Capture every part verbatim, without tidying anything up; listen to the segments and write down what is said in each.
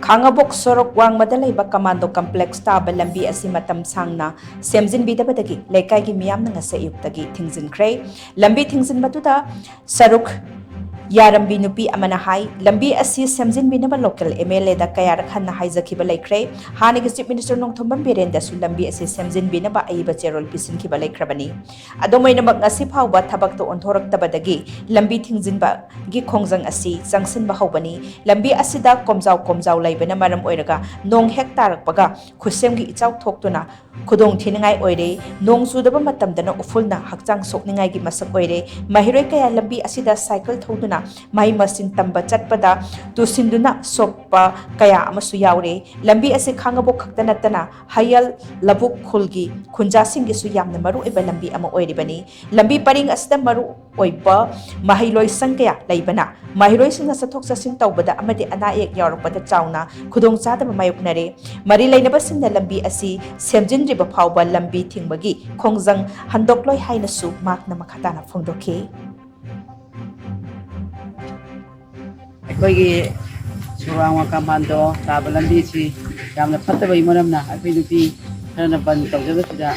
ꯈꯥꯉꯕꯣꯛ ꯁꯣꯔꯣꯛ ꯋꯥꯡꯃꯗ ꯂꯩꯕ ꯀꯃꯥꯟꯗꯣ ꯀꯝꯄ꯭ꯂꯦꯛꯁ ꯇꯥꯕ ꯂꯝꯕꯤ ꯑꯁꯤ ꯃꯇꯝ ꯁꯥꯡꯅ ꯁꯦꯝꯖꯤꯟꯕꯤꯗꯕꯗꯒꯤ ꯂꯩꯀꯥꯏꯒꯤ ꯃꯤꯌꯥꯝꯅ ꯉꯁꯤ ꯑꯌꯨꯛꯇꯒꯤ ꯊꯤꯡꯖꯤꯟꯈ꯭ꯔꯦ꯫ ꯂꯝꯕꯤ ꯊꯤꯡꯖꯤꯟꯕꯗꯨꯗ ꯁꯔꯨꯛ ꯌꯥꯔꯝꯕꯤ ꯅꯨꯄꯤ ꯑꯃꯅ ꯍꯥꯏ, ꯂꯝꯕꯤ ꯑꯁꯤ ꯁꯦꯝꯖꯤꯟꯕꯤꯅꯕ ꯂꯣꯀꯦꯜ ꯑꯦꯝ ꯑꯦꯜ ꯑꯦꯗ ꯀꯌꯥꯔꯛ ꯍꯟꯅ ꯍꯥꯏꯖꯈꯤꯕ ꯂꯩꯈ꯭ꯔꯦ꯫ ꯍꯥꯟꯅꯒꯤ ꯆꯤꯐ ꯃꯤꯅꯤꯁꯇꯔ ꯅꯣꯡꯊꯣꯝꯕꯝ ꯕꯤꯔꯦꯟꯗꯁꯨ ꯂꯝꯕꯤ ꯑꯁꯤ ꯁꯦꯝꯖꯤꯟꯕꯤꯅꯕ ꯑꯏꯕ ꯆꯦꯔꯣꯜ ꯄꯤꯁꯤꯟꯈꯤꯕ ꯂꯩꯈ꯭ꯔꯕꯅꯤ꯫ ꯑꯗꯨꯝ ꯑꯣꯏꯅꯃꯛ, ꯉꯁꯤ ꯐꯥꯎꯕ ꯊꯕꯛꯇꯣ ꯑꯣꯟꯊꯣꯔꯛꯇꯕꯗꯒꯤ ꯂꯝꯕꯤ ꯊꯤꯡꯖꯤꯟꯕꯒꯤ ꯈꯣꯡꯖꯪ ꯑꯁꯤ ꯆꯪꯁꯤꯟꯕ ꯍꯧꯕꯅꯤ꯫ ꯂꯝꯕꯤ ꯑꯁꯤꯗ ꯀꯣꯝꯖꯥꯎ ꯀꯣꯝꯖꯥꯎ ꯂꯩꯕꯅ ꯃꯔꯝ ꯑꯣꯏꯔꯒ ꯅꯣꯡ ꯍꯦꯛ ꯇꯥꯔꯛꯄꯒ ꯈꯨꯠꯁꯦꯝꯒꯤ ꯏꯆꯥꯎ ꯊꯣꯛꯇꯨꯅ ꯈꯨꯗꯣꯡ ꯊꯤꯅꯤꯡꯉꯥꯏ ꯑꯣꯏꯔꯦ꯫ ꯅꯣꯡ ꯆꯨꯗꯕ ꯃꯇꯝꯗꯅ ꯎꯐꯨꯜꯅ ꯍꯛꯆꯥꯡ ꯁꯣꯛꯅꯤꯡꯉꯥꯏꯒꯤ ꯃꯁꯛ ꯑꯣꯏꯔꯦ꯫ ꯃꯍꯩꯔꯣꯏ ꯀꯌꯥ ꯂꯝꯕꯤ ꯑꯁꯤꯗ ꯁꯥꯏꯀꯜ ꯊꯧꯗꯨꯅ ꯃꯍꯩ ꯃꯁꯤꯡ ꯇꯝꯕ ꯆꯠꯄꯗ ꯇꯨꯁꯤꯟꯗꯨꯅ ꯁꯣꯛꯄ ꯀꯌꯥ ꯑꯃꯁꯨ ꯌꯥꯎꯔꯦ꯫ ꯂꯝꯕꯤ ꯑꯁꯤ ꯈꯥꯉꯕꯣꯛ ꯈꯛꯇ ꯅꯠꯇꯅ ꯍꯌꯦꯜ, ꯂꯧꯕꯨꯛ ꯈꯨꯜꯒꯤ ꯈꯨꯟꯖꯥꯁꯤꯡꯒꯤꯁꯨ ꯌꯥꯝꯅ ꯃꯔꯨ ꯑꯣꯏꯕ ꯂꯝꯕꯤ ꯑꯃ ꯑꯣꯏꯔꯤꯕꯅꯤ꯫ ꯂꯝꯕꯤ ꯄꯔꯤꯡ ꯑꯁꯤꯗ ꯃꯔꯨ ꯑꯣꯏꯕ ꯃꯍꯩꯂꯣꯏꯁꯪ ꯀꯌꯥ ꯂꯩꯕꯅ ꯃꯍꯩꯔꯣꯏꯁꯤꯡꯅ ꯆꯠꯊꯣꯛ ꯆꯠꯁꯤꯟ ꯇꯧꯕꯗ ꯑꯃꯗꯤ ꯑꯅꯥ ꯑꯌꯦꯛ ꯌꯥꯎꯔꯛꯄꯗ ꯆꯥꯎꯅ ꯈꯨꯗꯣꯡꯆꯥꯗꯕ ꯃꯥꯌꯣꯛꯅꯔꯦ꯫ ꯃꯔꯤ ꯂꯩꯅꯕꯁꯤꯡꯅ ꯂꯝꯕꯤ ꯑꯁꯤ ꯁꯦꯝꯖꯤꯟꯗ꯭ꯔꯤꯕ ꯐꯥꯎꯕ ꯂꯝꯕꯤ ꯊꯤꯡꯕꯒꯤ ꯈꯣꯡꯖꯪ ꯍꯟꯗꯣꯛꯂꯣꯏ ꯍꯥꯏꯅꯁꯨ ꯃꯍꯥꯛꯅ ꯃꯈꯥ ꯇꯥꯅ ꯐꯣꯡꯗꯣꯛꯈꯤ꯫ ꯑꯩꯈꯣꯏꯒꯤ ꯁꯨꯔꯥꯡ ꯋꯥꯀꯥꯝꯕꯥꯟꯗꯣ ꯇꯥꯕ ꯂꯝꯕꯤꯁꯤ ꯌꯥꯝꯅ ꯐꯠꯇꯕꯒꯤ ꯃꯔꯝꯅ ꯑꯩꯈꯣꯏ ꯅꯨꯄꯤ ꯈꯔꯅ ꯕꯟ ꯇꯧꯖꯕꯁꯤꯗ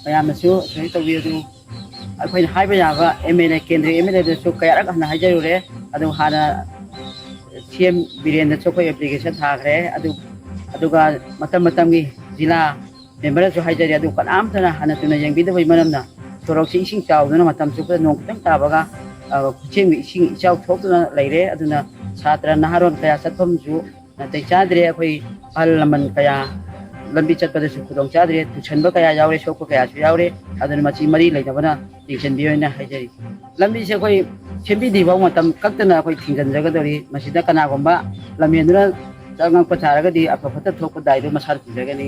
ꯃꯌꯥꯝꯅꯁꯨ ꯁꯨꯃꯥꯏꯅ ꯇꯧꯕꯤ꯫ ꯑꯗꯨ ꯑꯩꯈꯣꯏꯅ ꯍꯥꯏꯕ ꯌꯥꯕ ꯑꯦꯝ ꯑꯦꯜ ꯑꯦ, ꯀꯦꯟꯗ꯭ꯔꯒꯤ ꯑꯦꯝ ꯑꯦꯜ ꯑꯦꯗꯁꯨ ꯀꯌꯥꯔꯛ ꯍꯟꯅ ꯍꯥꯏꯖꯔꯨꯔꯦ꯫ ꯑꯗꯨ ꯍꯥꯟꯅ ꯁꯤ ꯑꯦꯝ ꯕꯤꯔꯦꯟꯗꯁꯨ ꯑꯩꯈꯣꯏ ꯑꯦꯄ꯭ꯂꯤꯀꯦꯁꯟ ꯊꯥꯈ꯭ꯔꯦ꯫ ꯑꯗꯨ, ꯑꯗꯨꯒ ꯃꯇꯝ ꯃꯇꯝꯒꯤ ꯖꯤꯂꯥ ꯃꯦꯝꯕꯔꯗꯁꯨ ꯍꯥꯏꯖꯔꯤ꯫ ꯑꯗꯨ ꯀꯅꯥꯝꯇꯅ ꯍꯟꯅ ꯊꯨꯅ ꯌꯦꯡꯕꯤꯗꯕꯒꯤ ꯃꯔꯝꯅ ꯁꯣꯔꯣꯛꯁꯤ ꯏꯁꯤꯡ ꯆꯥꯎꯗꯨꯅ ꯃꯇꯝ ꯆꯨꯞꯄꯗ ꯅꯣꯡ ꯈꯤꯇꯪ ꯇꯥꯕꯒ, ꯑ, ꯈꯨꯠꯁꯦꯝꯒꯤ ꯏꯁꯤꯡ ꯏꯆꯥꯎ ꯊꯣꯛꯇꯨꯅ ꯂꯩꯔꯦ꯫ ꯑꯗꯨꯅ ꯁꯥꯇ꯭ꯔ ꯅꯍꯥꯔꯣꯜ ꯀꯌꯥ ꯆꯠꯐꯝꯁꯨ ꯅꯥꯇꯩ ꯆꯥꯗ꯭ꯔꯦ꯫ ꯑꯩꯈꯣꯏ ꯑꯍꯜ ꯂꯃꯟ ꯀꯌꯥ ꯂꯝꯕꯤ ꯆꯠꯄꯗꯁꯨ ꯈꯨꯗꯣꯡ ꯆꯥꯗ꯭ꯔꯦ꯫ ꯇꯨꯁꯟꯕ ꯀꯌꯥ ꯌꯥꯎꯔꯦ, ꯁꯣꯛꯄ ꯀꯌꯥꯁꯨ ꯌꯥꯎꯔꯦ꯫ ꯑꯗꯨꯅ ꯃꯁꯤ ꯃꯔꯤ ꯂꯩꯅꯕꯅ ꯌꯦꯡꯁꯤꯟꯕꯤꯌꯨ ꯍꯥꯏꯅ ꯍꯥꯏꯖꯔꯤ꯫ ꯂꯝꯕꯤꯁꯦ ꯑꯩꯈꯣꯏ ꯁꯦꯝꯕꯤꯗ꯭ꯔꯤꯐꯥꯎ ꯃꯇꯝ ꯀꯛꯇꯅ ꯑꯩꯈꯣꯏ ꯊꯤꯡꯖꯤꯟꯖꯒꯗꯧꯔꯤ꯫ ꯃꯁꯤꯗ ꯀꯅꯥꯒꯨꯝꯕ ꯂꯝꯍꯦꯟꯗꯨꯅ ꯆꯪꯉꯛꯄ ꯇꯥꯔꯒꯗꯤ ꯑꯐ ꯐꯠꯇ ꯊꯣꯛꯄ ꯗꯥꯏꯗꯨ ꯃꯁꯥꯅ ꯄꯨꯖꯒꯅꯤ꯫